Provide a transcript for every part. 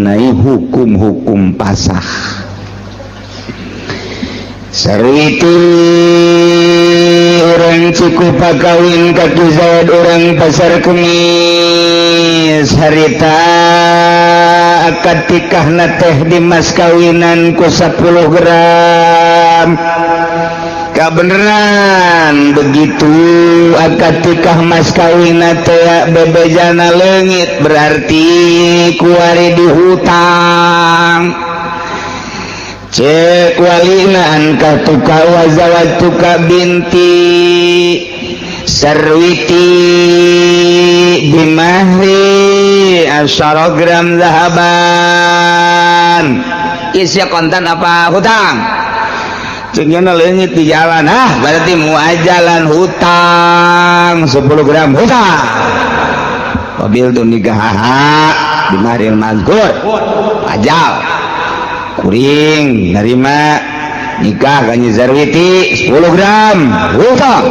Mengenai hukum-hukum pasah. Sarwiti orang Cikupa kawin ka Ki Zaid orang Pasar Kemis. Harita akad tikahna teh di mas kawinan ku 10 gram. Kabeneran begitu akad tikah mas kawina teh bebejana leungit, berarti kuari dihutang. Cek walina, "Ankahtuka wa zawwajtuka binti Sarwiti bimahri asyara gram zahaban." Isya kontan apa hutang? Ceknya leungit di jalan. Ah, berarti muajalan hutang 10 gram hutang. Qabiltu nikahaha bimahril mazkur. Ajal kuring nerima nikah ka Nyi Zarwiti 10 gram hutang.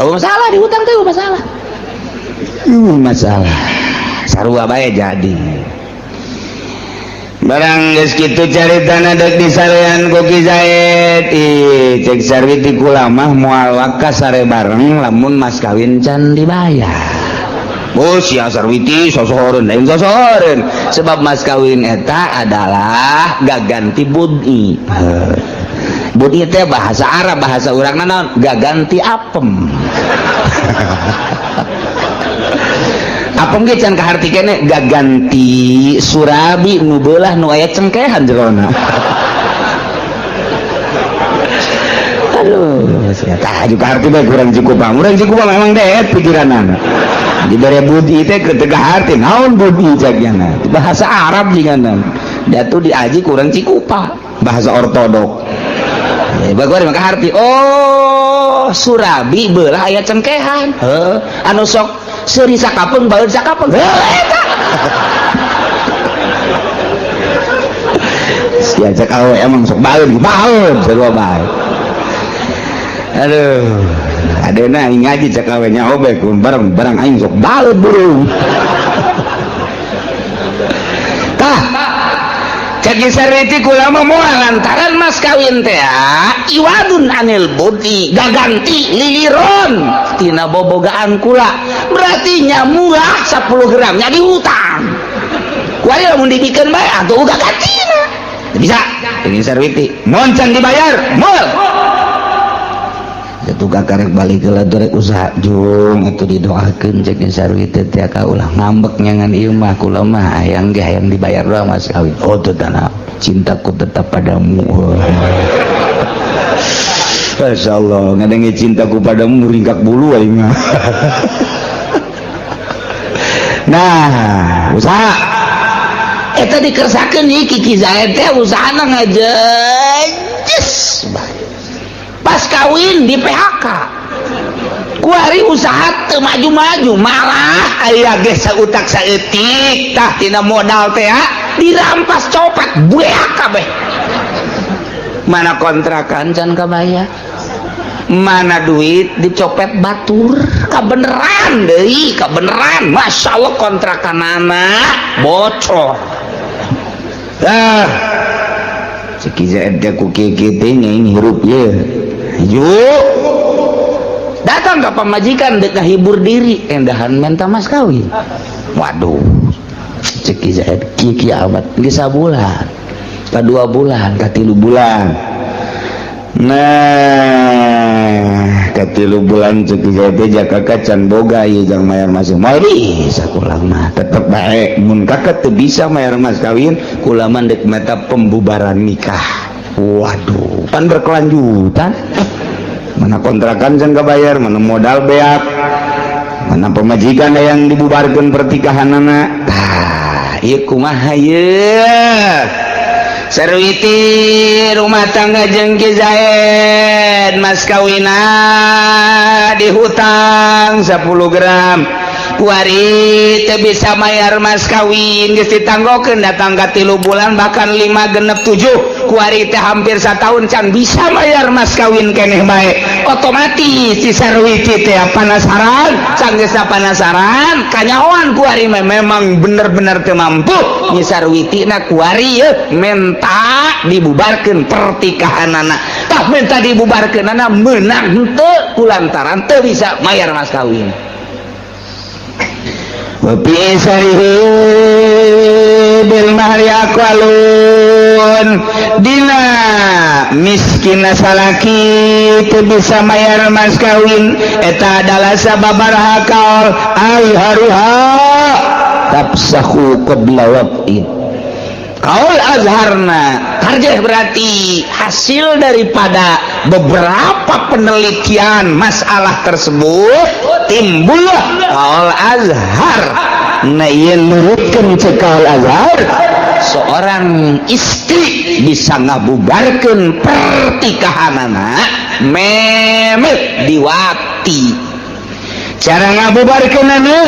Oh, masalah di hutang tuh masalah. Masalah sarua bae jadi. Barang geus kitu caritana dek disarean ku Ki Zaid. Ih, cek Sarwiti, "Kula mah moal waka sare bareng lamun mas kawin can dibayar." Oh, sia Sarwiti sosohoreun, lain sosohoreun. Sebab mas kawin eta adalah gaganti budi. Budi teh bahasa Arab, bahasa urang naon? Gaganti apem. Apem ge can kaharti kene, gaganti surabi nu beulah nu aya cengkehan jerona. Aduh, sia tah juga harti bae kurang Cikupa. Urang Cikupa memang deet pikiranana. Dibere budi teh teu kaharti naon budi cagyana. Bahasa Arab jigana. Datu diaji kurang Cikupa, bahasa ortodok. Ya, bagus maka harti. Oh, surabi beulah aya cengkehan. Heuh, anu sok seuri sakapeung baeud sakapeung. Heuh, eta. Sia cek awe emang sok baeud, baeud sarua bae. Aduh, adena aing ngaji cek awe nya obek bareng barang aing sok baeud burung. Tah, cek Sarwiti, "Kula mah moal lantaran mas kawin teh iwadun anil budi, gaganti liliron tina bobogaan kula, berarti nya murah 10 gram nya dihutang. Kuari lamun dibikeun bae atuh uga gantina." Teu bisa ini Sarwiti, mun can dibayar moal. Atuh kakarek balik ke rek usaha jung atuh didoakeun. Cek Sarwiti teh, ka ulah ngambek nyangan ieu mah, kula mah hayang ge hayang dibayar doang mas kawin. Oh, teu tanah cintaku tetap padamu. Masya Allah, ngadenge cintaku padamu ringkak bulu aing mah. Nah, usaha eta dikersakeun ieu Ki Zaid teh usahana ngajejes bae. Pas kawin di PHK, kuari usaha teu maju-maju, malah aya ge sautak saeutik tah tina modal teh dirampas copet beak kabeh. Mana kontrakan can kabayar, mana duit dicopet batur. Kabeneran deui, kabeneran, Masya Allah, kontrakan bocor. Ah, cek Ki Zaid teh, ku kieu teh hirup ye. Yuk datang ke pamajikan dek ngahibur diri, endahan minta mas kawin. Waduh, cek Ki Zaid, kieu amat geus sabulan ka 2 bulan ka 3 bulan. Nah, ka 3 bulan cek Ki Zaid teh, jaka can boga ieu jang mayar mas, moal bisa kula mah tetep bae. Mun kakak teu bisa mayar mas kawin, kula mah dek meta pembubaran nikah. Waduh, pan berkelanjutan, mana kontrakan can kabayar, mana modal beak, mana pemajikan yang dibubarkan pertikahan anak. Tah, ieu kumaha ieu? Sarwiti rumah tangga jeung Ki Zaid, mas kawina dihutang 10 gram. Kuari teu bisa mayar mas kawin, geus ditanggokeun datang ka 3 bulan, bahkan 5 genep 7. Kuari teh hampir setahun can bisa mayar mas kawin keneh bae. Otomatis si Sarwiti teh penasaran. Can geus penasaran, kanyahoan kuari mah memang bener-bener teu mampu. Nyi Sarwiti na kuari ye menta dibubarkeun pertikahanana. Tah, minta dibubarkeun anak menang henteu kulantaran teu bisa mayar mas kawin? Wa fi isarihi bil mahri aqwalun. Dina miskin salaki teu bisa mayar mas kawin, eta adalah sababaraha kaul. Azharuha tafsakhu qabla waqtin. Kaul azharna tarjih, berarti hasil daripada beberapa penelitian masalah tersebut timbullah kaul azhar. Nah, ieu nurutkeun cek kaul azhar, seorang istri bisa ngabubarkeun pertikahanana memet diwati. Cara ngabubarkeunana,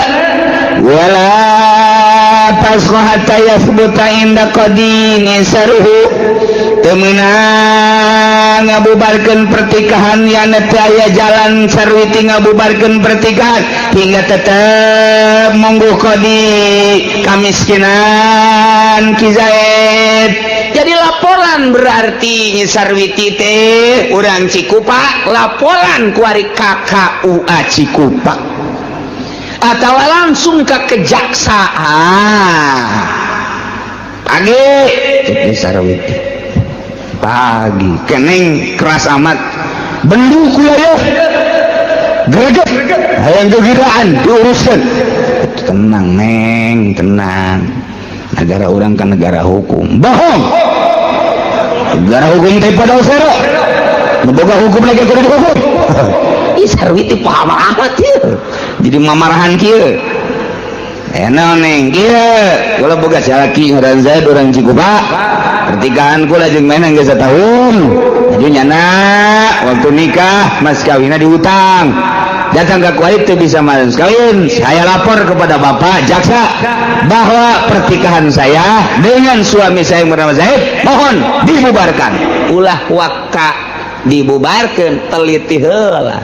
wala tafsakhu hatta yathbuta inda qadin saruhu. Teu meunang ngabubarkeun pertikahan yang teu aya jalan Sarwiti ngabubarkeun pertikahan hingga tetep monggo qadi kamiskinan Ki Zaid. Jadi laporan, berarti Nyi Sarwiti teh urang Cikupa, laporan kuari ka KUA Cikupa atau langsung ke kejaksaan. Pagi, cek Nyi Sarwiti, pagi keneng keras amat bendu kula ya, greget hayang gegiraan diuruskan. Tenang, Neng, tenang. Negara orang kan negara hukum. Bohong, negara hukum teh pada sero boga hukum lagi kudu dihukum. Ih, Sarwiti paham amat ieu, jadi mamarahan kieu. Enak, Neng, kieu kula boga salaki ngaran Zaid, urang Cikupa. Pertikahan kula jeung manehna geus satahun. Jadi nyana waktu nikah mas kawinna dihutang, datang ke kuari teu bisa mas kawin. Saya lapor kepada bapak jaksa bahwa pertikahan saya dengan suami saya yang bernama Zaid mohon dibubarkan. Ulah waka dibubarkan, teliti heula.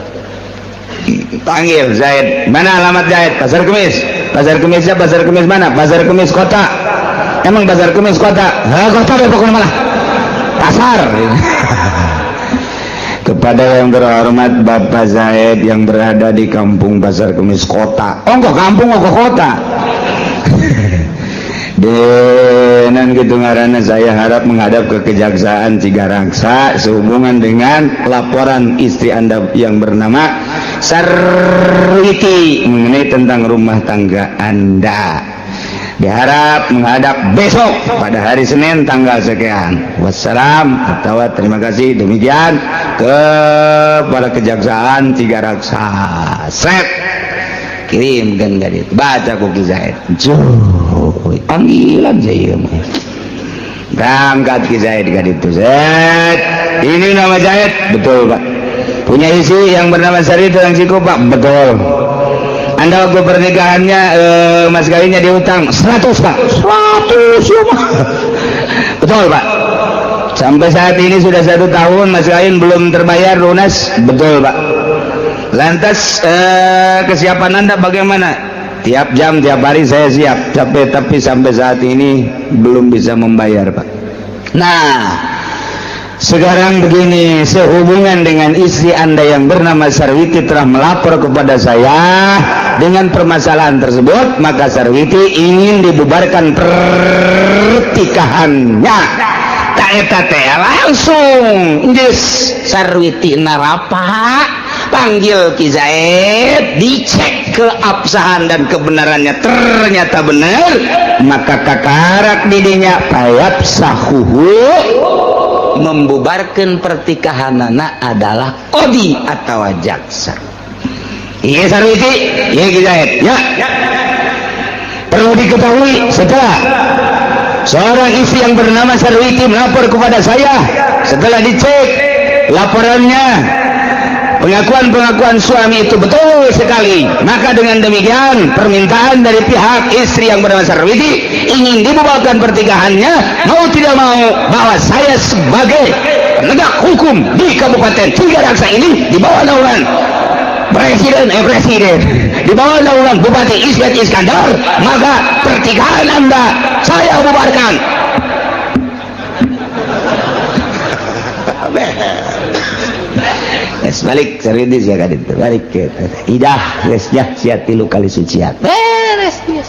Panggil Zaid. Mana alamat Zaid? Pasar Kemis. Pasar Kemisnya Pasar Kemis mana? Pasar Kemis kota. Emang Pasar Kemis kota? Ha, kota deh pokoknya, malah pasar. Kepada yang terhormat Bapak Zaid yang berada di kampung Pasar Kemis kota. Oh, enggak kampung, oh, kota. Denan gitu ngaranna, saya harap menghadap ke Kejaksaan Cigaraksa sehubungan dengan laporan istri Anda yang bernama Sarwiti mengenai tentang rumah tangga Anda. Diharap menghadap besok pada hari Senin tanggal sekian. Wassalam atau terima kasih. Demikian kepada Kejaksaan Cigaraksa. Set, kirimkan ke itu, baca ku Ki Zaid. Cuy, panggilan saya mah. Berangkat Ki Zaid ke itu. Zaid, ini nama Zaid betul, Pak? Punya istri yang bernama Sari itu yang Pak? Betul. Anda waktu pernikahannya mas kawinnya diutang 100, Pak? 100 ya mah. Betul, Pak. Sampai saat ini sudah satu tahun mas kawin belum terbayar lunas? Betul, Pak. Lantas kesiapan Anda bagaimana? Tiap jam, tiap hari saya siap, capek, tapi sampai saat ini belum bisa membayar, Pak. Nah, sekarang begini, sehubungan dengan istri Anda yang bernama Sarwiti telah melapor kepada saya dengan permasalahan tersebut, maka Sarwiti ingin dibubarkan pertikahannya. Tak, eta teh langsung geus Sarwiti narapa, panggil Ki Zaid, dicek keabsahan dan kebenarannya, ternyata benar, maka kakarak didinya fayafsakhuhu, membubarkan pertikahanana adalah qadi atau jaksa. Iya Sarwiti, iya Ki Zaid ya. Perlu diketahui, setelah seorang istri yang bernama Sarwiti melapor kepada saya, setelah dicek laporannya Pengakuan-pengakuan suami itu betul sekali. Maka dengan demikian permintaan dari pihak istri yang bernama Sarwiti ingin dibubarkan pernikahannya, mau tidak mau bahwa saya sebagai penegak hukum di Kabupaten Tigaraksa ini di bawah naungan presiden, di bawah naungan Bupati Ismet Iskandar, maka pernikahan Anda saya bubarkan. Yes, balik serius ya kan itu balik ke idah geus nya sia 3 kali sucian beres geus.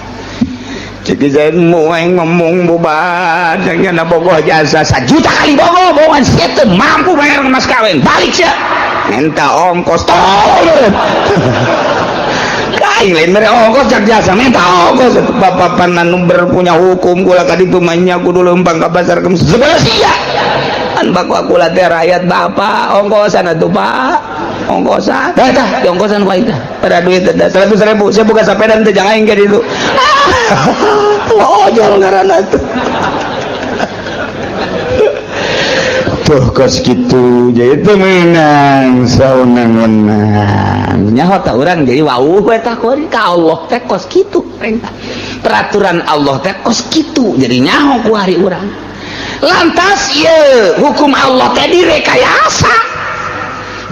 Cek zain moeng ngomong bubar jangan bogoh jasa 1 juta kali bogoh bohongan sia teu mampu bayar mas kawin balik sia minta ongkos tolong. Aing lain mere ongkos cak jasa minta ongkos bapak panan berpunya hukum kula ka ditu mah nya kudu leumpang ka pasar kemis sebelah sia an baku kula teh rakyat bapak ongkosan atuh pak ongkosan dah tah di ongkosan ku aing tah pada duit teh 100.000 saya buka sepeda teh jangan aing ka ditu. Ojol ngaranna tuh tuh kos kitu jadi teu meunang saunang-unang nyaho tah urang jadi wauh we tah ka Allah teh kos kitu peraturan Allah teh kos kitu jadi nyaho ku hari urang. Lantas ieu hukum Allah teh direkayasa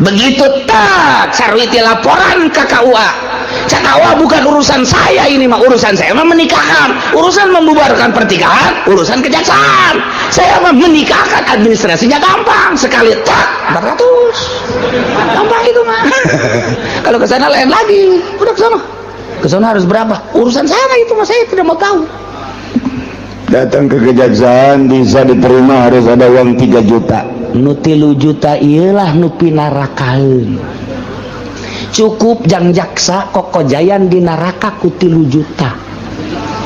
begitu tak Sarwiti laporan ke KUA cak KUA bukan urusan saya ini mah, urusan saya mah menikahkan, urusan membubarkan pernikahan urusan kejaksaan, saya mah menikahkan administrasinya gampang sekali tak 400 gampang itu mah. Kalau ke sana lain lagi, udah ke sana ke sana harus berapa, urusan sana itu mah saya tidak mau tahu. Datang ke kejaksaan bisa diterima harus ada uang 3 juta. Nu 3 juta iyalah nu pinarakaeun. Cukup jang jaksa kokojayan di neraka ku 3 juta.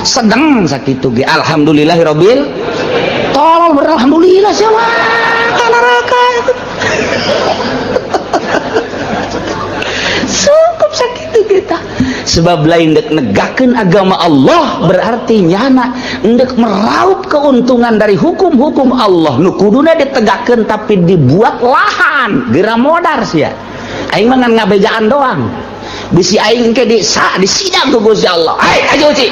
Sedang sakitu ge alhamdulillahirabbil tolol beralhamdulillah siapa ka neraka. Cukup sakitu kita. Sebab lain dek negakeun agama Allah berarti nyana ndek meraup keuntungan dari hukum-hukum Allah nu kuduna ditegakkeun tapi dibuat lahan geura modar sia. Aing mah ngan ngabejaan doang. Bisi aing ke di sidang ku Gusti Allah. Hai aja uci.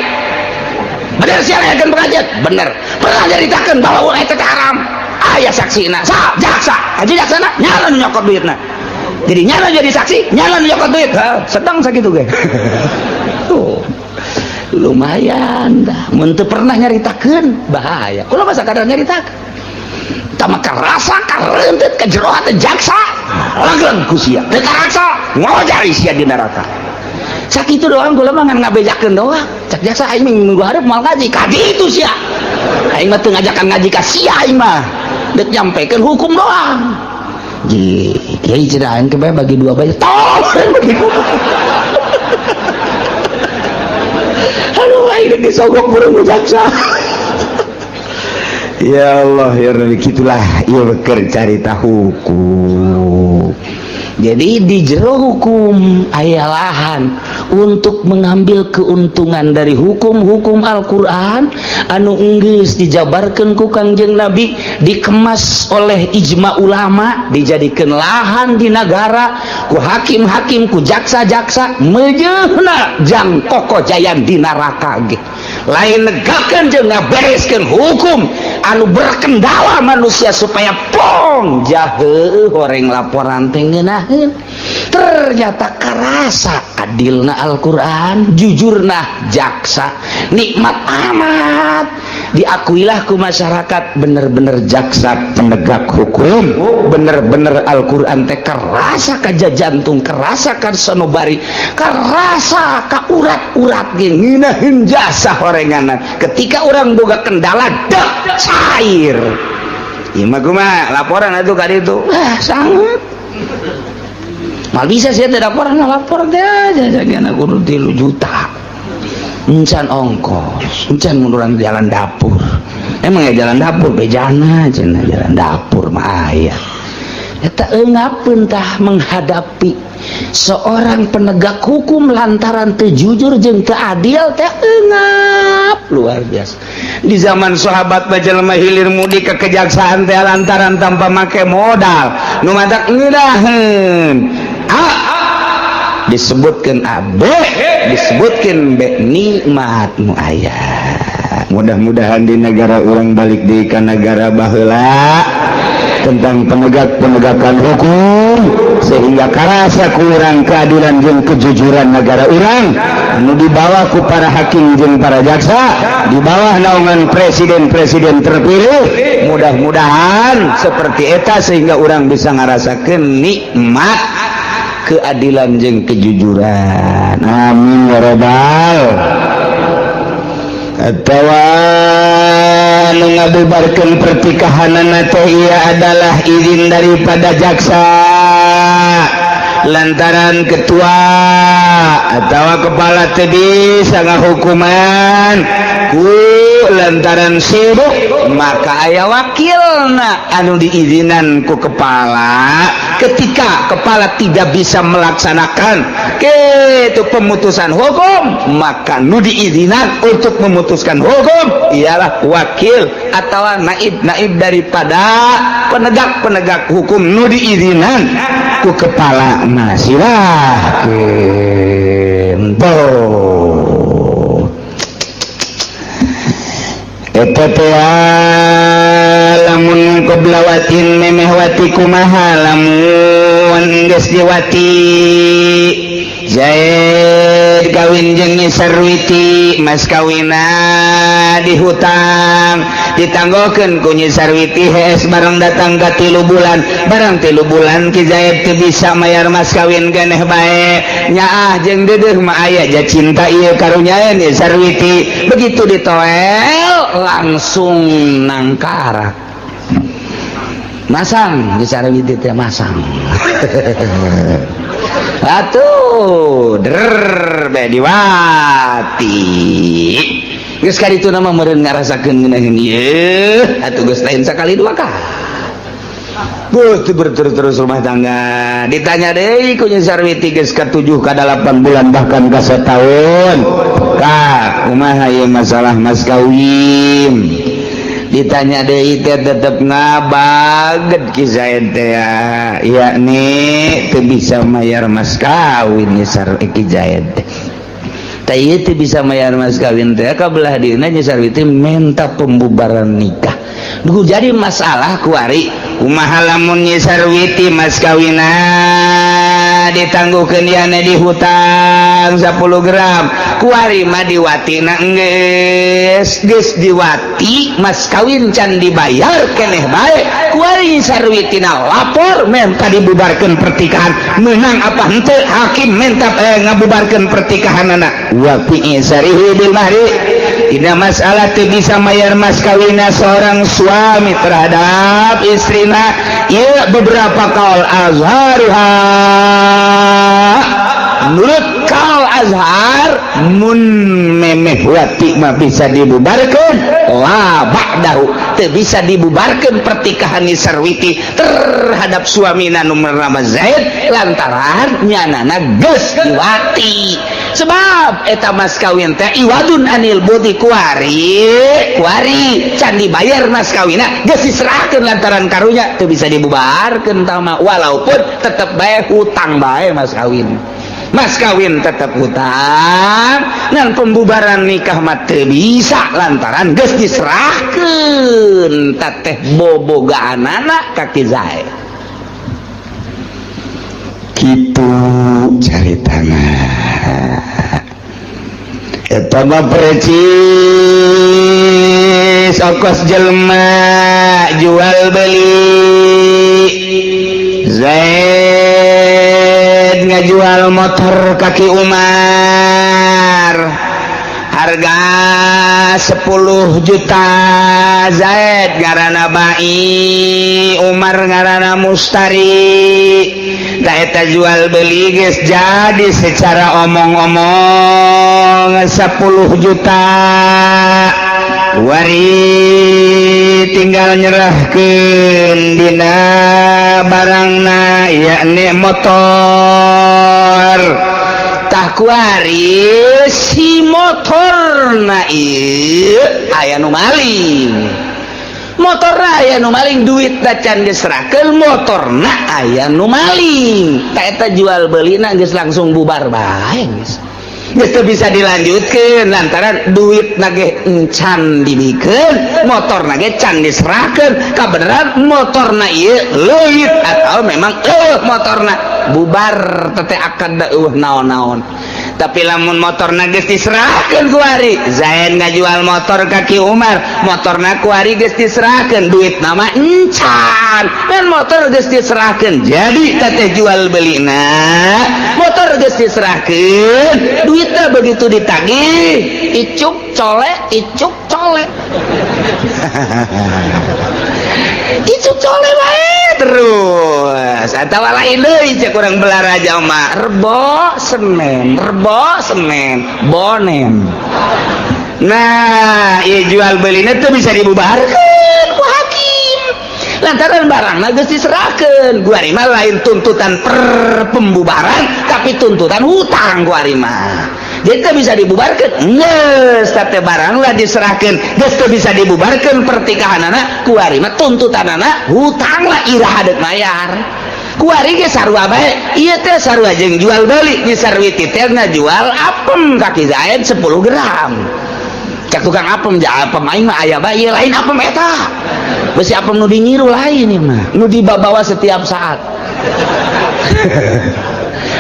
Bener sia ngayakeun pengajian? Bener. Pernah nyaritakeun bahwa eta teh haram. Aya saksina. Sa jaksa. Haji jaksana nyala nu nyokot duitna. Jadi nyala jadi saksi, nyala nyokot duit. Sedang sakitu ge. Tuh. Lumayan dah. Mun teu pernah nyaritakeun bahaya. Kula mah sakadar nyaritakeun. Tama karasa karentet ka jero hate jaksa. Lageng ku sia. Teu karasa ngojari sia di neraka. Sakitu doang kula mah ngan ngabejakeun doang. Cak jaksa aing minggu hareup moal ngaji. Ka ditu sia. Aing mah teu ngajakan ngaji ka sia aing mah. Deuk nyampekeun hukum doang. Kiai cenah aing ke bagi dua bae. Tolong bagi dua. Aduh aing disogok burung ku jaksa. Ya Allah ya Rabbi, gitulah ieu keur carita hukum. Jadi di jero hukum aya lahan untuk mengambil keuntungan dari hukum-hukum Al-Qur'an anu enggeus dijabarkeun ku Kangjeng Nabi, dikemas oleh ijma ulama, dijadikeun lahan di nagara ku hakim-hakim, ku jaksa-jaksa meujeuhna jang kokojayan di neraka ge. Lain negakeun jeung ngabereskeun hukum anu berkendala manusia supaya pong jahe horeng laporan teh ngeunaheun. Ternyata karasa adilna Al-Qur'an, jujurna jaksa, nikmat amat diakuilah ku masyarakat bener-bener jaksa penegak hukum, bener-bener Al-Qur'an teh kerasa ka jantung, kerasa ka sanobari, kerasa ka urat-urat ge ngeunaheun jasa horenganna. Ketika orang boga kendala dek cair. Ieu mah kumaha laporan atuh ka ditu. Ah sangat. Mal bisa sih tidak laporan, lapor teh aja jangan kudu 3 juta. Encan ongkos, encan munduran jalan dapur. Emang ya jalan dapur bejana cenah jalan dapur mah aya. Eta eungapeun tah menghadapi seorang penegak hukum lantaran teu jujur jeung teu adil teh eungap luar biasa. Di zaman sahabat mah jelema hilir mudik ke kejaksaan teh lantaran tanpa make modal nu matak ngeunaheun. A, disebutkan A, B disebutkan B, nikmat nu aya. Mudah-mudahan di negara urang balik di ka negara baheula tentang penegak-penegakan hukum, sehingga karasa kurang keadilan jeung kejujuran negara urang anu dibawa ku para hakim jeung para jaksa di bawah naungan presiden-presiden terpilih. Mudah-mudahan seperti eta, sehingga orang bisa ngerasakan nikmat keadilan jeung kejujuran. Amin ya robbal. Atawa nu ngabubarkeun pertikahanana teh ia adalah izin daripada jaksa, lantaran ketua atau kepala teu bisa ngahukuman ku lantaran sibuk, maka aya wakilna anu diizinan ku kepala. Ketika kepala tidak bisa melaksanakan itu pemutusan hukum, maka nu diizinan untuk memutuskan hukum ialah wakil atau naib-naib daripada penegak-penegak hukum nu diizinan ku kepala. Masirah gitu. Eta teh lamun qabla wat'in, memeh wati kumaha? Lamun geus diwati, Zaid kawin jeung Nyi Sarwiti, mas kawina dihutang, ditanggokeun ku Nyi Sarwiti. Hees, barang datang ka 3 bulan, barang 3 bulan Ki Zaid teu bisa mayar mas kawin keneh bae. Nyaah jeung deudeuh mah aya ja cinta ieu karunya Nyi Sarwiti. Begitu ditoel, langsung nangkarak, masang Nyi Sarwiti teh, masang atuh der be diwati. Geus kaditu nama meureun ngarasakeun ngeunaheun ieu atuh, geus lain sakali dua kali. Buh, berterus-terus rumah tangga. Ditanya deui ku Nyi Sarwiti geus ka 7 ka 8 bulan, bahkan ka setahun, "Kak, kumaha ieu masalah mas kawin?" Ditanya deui teh tetep ngabaget Ki Zaid teh ya, yakni teu bisa mayar mas kawin. Nyi Sar Ki Zaid teh teh ieu teu bisa mayar mas kawin teh. Ka belah dieuna Nyi Sarwiti minta pembubaran nikah. Duh, jadi masalah kuari. Kumaha lamun Nyi Sarwiti mas kawina ditangguhkeun, yane dihutang 10 gram, kuari mah diwatina geus, geus diwati, mas kawin can dibayar keneh bae. Kuari Nyi Sarwitina lapor minta dibubarkeun pertikahan. Menang apa henteu hakim minta ngabubarkeun pertikahan anak? Wa fi isarihi bil mahri. Tidak masalah teu bisa mayar mas kawina seorang suami terhadap istrina ya, beberapa kaul azharuha. Menurut kaul azhar, mun memeh wati mah bisa dibubarkan, la ba'dahu teu bisa dibubarkan pertikahan Nyi Sarwiti terhadap suamina nu bernama Zaid, lantaran nyanana geus diwati, sebab eta mas kawin teh iwadun anil budi. Kuari kuari can dibayar mas kawina geus diserahkeun, lantaran karunya teu bisa dibubarkeun tama, walaupun tetep bae hutang bae. Mas kawin, mas kawin tetap hutang dan pembubaran nikah mah teu bisa, lantaran geus diserahkeun teteh bobogaanana ka Ki Zaid. Gitu caritana. Eta mah precis ongkos jelema jual beli. Zaid ngajual motor ka Ki Umar harga 10 juta. Zaid ngaranna Bai, Umar ngaranna Mustari. Da eta jual beli geus jadi secara omong-omong 10 juta, wari tinggal nyerahkeun dina barangna, yakni motor. Tah, kuari si motorna ieu aya nu maling. Motor aya nu maling, duit can diserahkeun, motorna aya nu maling. Ta eta jual belina geus langsung bubar bae, geus geus teu bisa dilanjutkeun, lantaran duit nage encan dibikeun, motor nage can diserahkeun. Kabeneran motorna ieu leuit atau memang motorna, bubar tete akad, da eueuh naon-naon. Tapi lamun motorna geus diserahkeun kuari, Zaid ngajual motor ka Ki Umar, motorna kuari geus diserahkeun, duit nama encan dan motor geus diserahkeun, jadi teteh jual belina. Motor geus diserahkeun, duitnya begitu ditagih, icuk colek, icuk colek, icuk colek bae terus. Atau lain deui, cek urang Balaraja mah, Rebo Senen, Rebo Senen bonen. Nah, ieu jual belina tuh bisa dibubarkan ku hakim lantaran barangna geus diserahkeun. Kuari mah lain tuntutan per pembubaran, tapi tuntutan hutang kuari mah. Jadi teu bisa dibubarkan, geus teh barang lah diserahkeun, geus teu bisa dibubarkan pertikahanana. Kuari mah tuntutanana hutang lah, iraha deuk mayar? Kuari ge sarua bae, ieu teh sarua jeung jual beli. Nyi Sarwiti teh ngajual apem ka Ki Zaid 10 gram. Cek tukang apem, "Ja, apem aing mah aya bae." "Ieu lain apem eta, besi apem nu dinyiru lain, ieu mah nu dibawa setiap saat."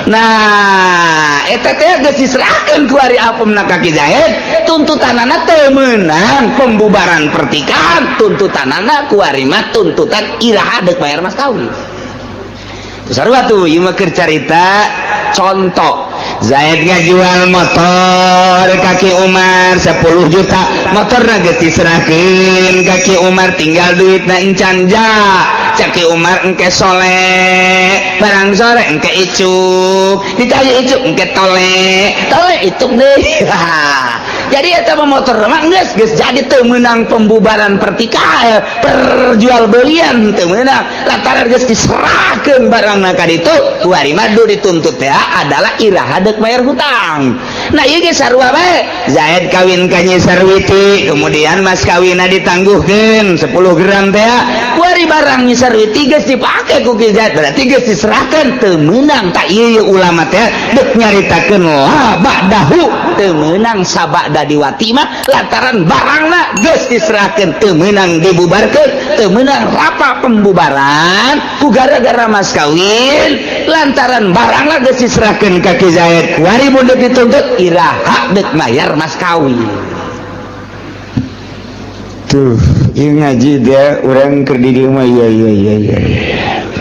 Nah, eta teh geus diserahkeun ku ari apemna ka Ki Zaid, tuntutanana teu meunang pembubaran pertikahan, tuntutanana ku ari mah tuntutan iraha deuk bayar mas kawin. Sarua tuh, ieu mah keur carita contoh. Zaid ngajual motor ka Ki Umar 10 juta, motorna geus diserahkeun ka Ki Umar, tinggal duitna encan. "Ja," cek Ki Umar, "engke sole." Barang sore, engke icuk. Ditanya icuk, engke tole, tole icuk deui. Jadi eta mah motor mah geus geus jadi, teu meunang pembubaran pertikahan, perjual belian teu meunang, lantaran geus diserahkeun barangna ka ditu. Kuari mah dituntut teh adalah iraha deuk bayar hutang. Nah, ieu ge sarua bae. Zaid kawin ka Nyi Sarwiti, kemudian mas kawinna ditangguhkeun 10 gram teh. Kuari barang Nyi Sarwiti geus dipake ku Ki Zaid, berarti geus diserahkeun, teu meunang. Tak ieu ieu ulama teh deuk nyaritakeun la ba'dahu, teu meunang sabada diwati mah, lantaran barangna geus diserahkeun, teu meunang dibubarkeun, teu meunang rapa pembubaran ku gara-gara mas kawin, lantaran barangna geus diserahkeun ka Ki Zaid. Kuari mun deuk dituntut, iraha deuk mayar mas kawin? Tuh, ieu ngaji dia urang keur di dieu mah, iya,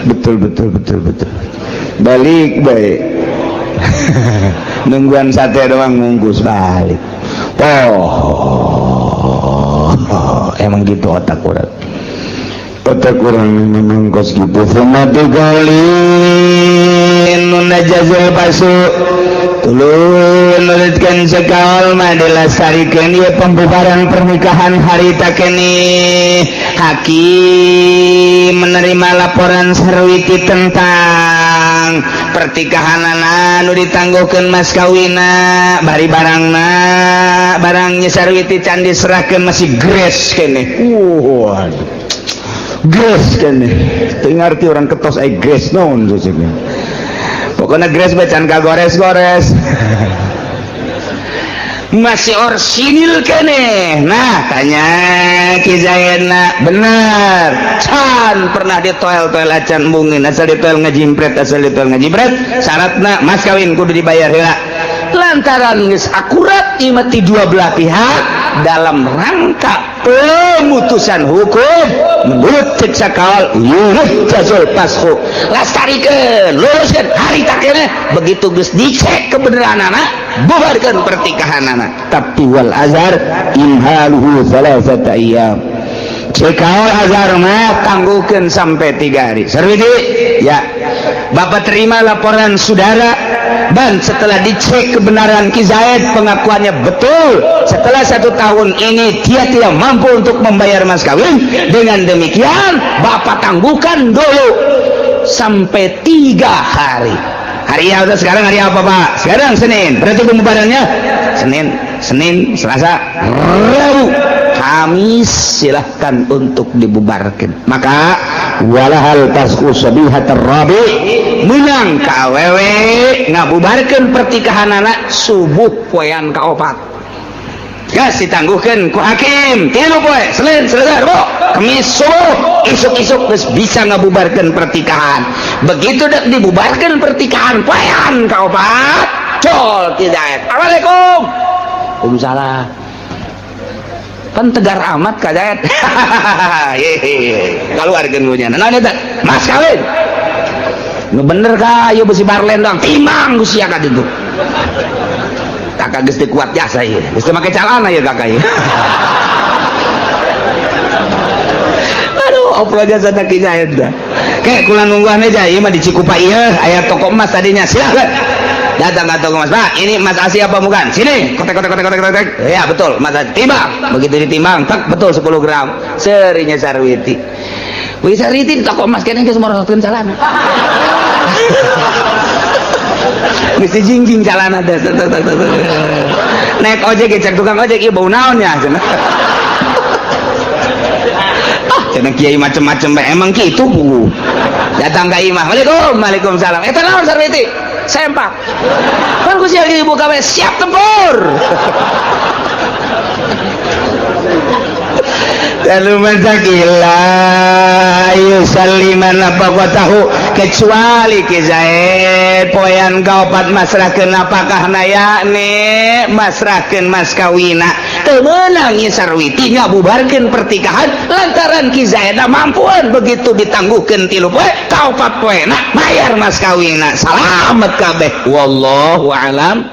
betul betul betul betul. Balik baik, nungguan sate doang, mungkus balik. Oh, emang gitu otak urang, otak urang memang kos gitu. Tsumma nunajazul pasu, tuluy nurutkeun sekaol mah dilestarikeun ieu pembubaran pernikahan. Harita keneh hakim menerima laporan Sarwiti tentang pertikahanana nu ditangguhkeun mas kawina, bari barangna, barangnya Sarwiti can diserahkeun, masih gres keneh. Waduh, gres keneh, teu ngarti urang ketos ai gres naon seseukeun. Pokoknya gres bacaan kagores-gores, masih orsinil keneh. Nah, tanya Ki Zaidna, bener can pernah ditoel-toel acan mungkin, asal ditoel ngajimpret, asal ditoel ngajimpret. Syaratna mas kawin kudu dibayar heula, lantaran geus akurat ieu mah ti dua belah pihak dalam rangka pemutusan hukum. Menurut cek sakal, yurajazul fasku, lastarikeun, luruskeun harita keneh. Begitu geus dicek kebenaranana, bubarkeun pertikahanana. Tapi wal azhar imhaluhu salasata ayyam. Cek azhar mah tangguhkeun sampai 3 hari. "Sarwiti, ya, Bapak terima laporan saudara, dan setelah dicek kebenaran Ki Zaid, pengakuannya betul, setelah satu tahun ini dia tidak mampu untuk membayar mas kawin. Dengan demikian Bapak tangguhkan dulu sampai 3 hari." Hari ya udah, sekarang hari apa, Pak? Sekarang Senin, berarti pembubarannya Senin, Senin, Selasa, Rabu. Kamis silahkan untuk dibubarkan. Maka Walahal fasku sabihat rabi. Menang ka awewe ngabubarkeun pertikahan anak subuh poean kaopat. Gas ditangguhkan ku hakim 3 poe, Senin, Selasa, Rebo, Kamis subuh, isuk-isuk geus bisa ngabubarkeun pertikahan. Begitu dek dibubarkeun pertikahan poean kaopat, col tidak. Assalamualaikum. Waalaikumsalam. Pan tegar amat ka Zaid. Hehehe, keluarkeun punya. Naon eta? Mas kawin. Nu bener ka ieu besi barlendang timbang ku sia ka ditu. Kakak geus teu kuat jasa ieu. Geus teu make calana ieu kakak ieu. Aduh, oprol jasa tak ki Zaid dah. Kayak kula nungguan aja ieu mah di Cikupa ieu aya toko emas tadinya. Silakan. Datang ke toko emas, "Pak, ini emas asli apa bukan?" "Sini, kotek kotek kotek kotek kotek." "Ya, betul, emas asli." Timbang. Begitu ditimbang, tak betul 10 gram. Serinya Sarwiti. Wih, Sarwiti di toko emas kene geus morotkeun calana. Mesti jingjing calana teh. Naik ojek cek tukang ojek, "Ieu bau naon ya?" Cenah. Ah, cenah kiai macem-macem bae emang kitu buku. Datang ka imah, "Waalaikum, waalaikumsalam." "Eta naon, Sarwiti?" "Sempak." "Kan ku sia dibuka bae, siap tempur." Lalu gila yusalliman tahu kecuali Ki Zaid poean kaopat masrahkeun apakah yakni masrahkeun mas kawina. Teu meunang Nyi Sarwiti ngabubarkeun pertikahan lantaran Ki Zaid mampuan. Begitu ditangguhkeun 3 poe, kaopat poe na bayar mas kawina, salamet kabeh. Wallahu alam.